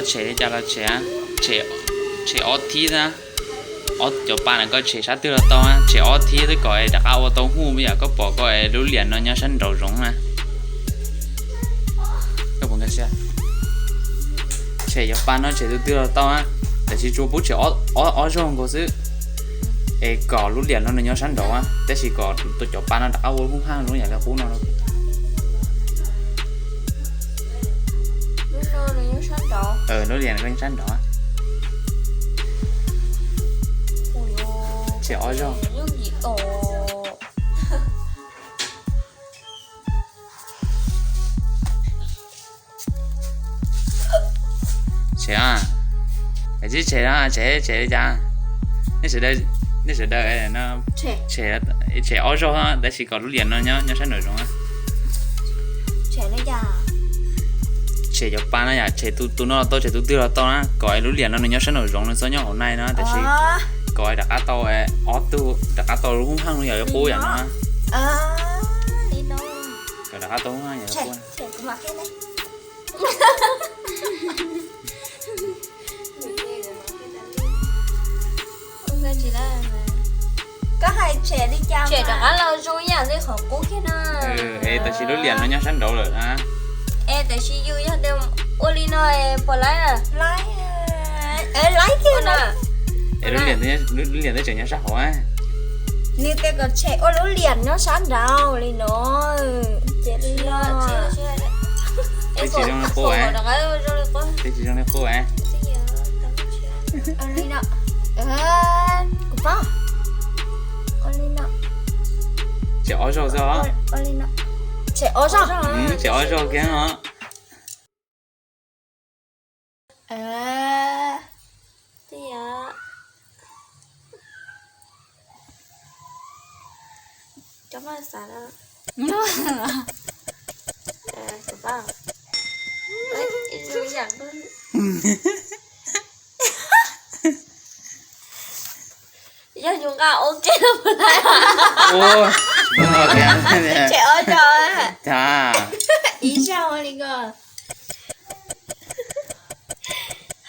Tshem li cas los tshem, tshem ob thib na. Cov pa na koj tshem sab twg los tau na, tshem ob thib xwb kom es rov qab ua tau huj, yam koj pom koj es lub liam no nyob sab nraud zoov na. Tshem cov pa no tshem tus twg los tau na, tiam sis tsuas pub tshem ob zaug nkaus xwb, es kom lub liam no nws nyob sab nraud, tab sis kom cov pa no rov qab ua huj haj zoo yam li qub no. Lub liam no nyob sab nraud. Tshem ob zaug. Tshem, tshem no, tshem, tshem li cas? Nej sawv daws, tshem ob zaug tab sis kom lub liam no nyob sab nraum zoov. Tshem cov pa no yom, tshem tus no los tau, tshem tus twg los tau na, kom lub liam no nws nyob sab nraum zoov, nws txhob nyob hauv nai no, tab sis kom rov qab tau ob tug, rov qab tau lub hub heej yam li qub yam no. Kom rov qab tau lub hub heej yam li qub. Koj hais tshem li cas? Tshem rov qab los zoo ib yam li qhov qub kiag no. Es tab sis lub liam no nyob sab nraud lawm na. Es tab sis yus yog tias ua li no puas laib? Laib kiag no. Es lub liam twb tseem nyob sab hauv. Nws tias kom tshem ua lub liam nyob sab nraud li no. Ces li no. Twb tsis zoo li qub, twb tsis zoo li qub. Ua li no. Kuv paub. Ua li no. Tshem ob zaug xwb os. Ua li no. Tshem ob zaug. Tshem ob zaug kiag os. Yog yus nqa ua ke los puas laib? Tshem ob zaug. Ib zaug li ko.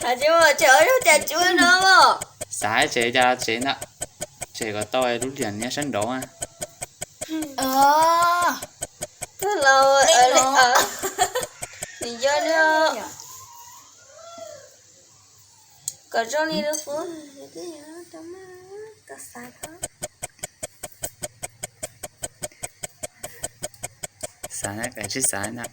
Hais tsis muaj, tshem ob zaug cas tsis ua no os. Xav tshem cas tshem ntag, tshem kom tau lub liam nyob sab nraud. Twb laus, nws yog li. Kom zoo li lub qub, kom xav. Xav na, kom tsis xav na.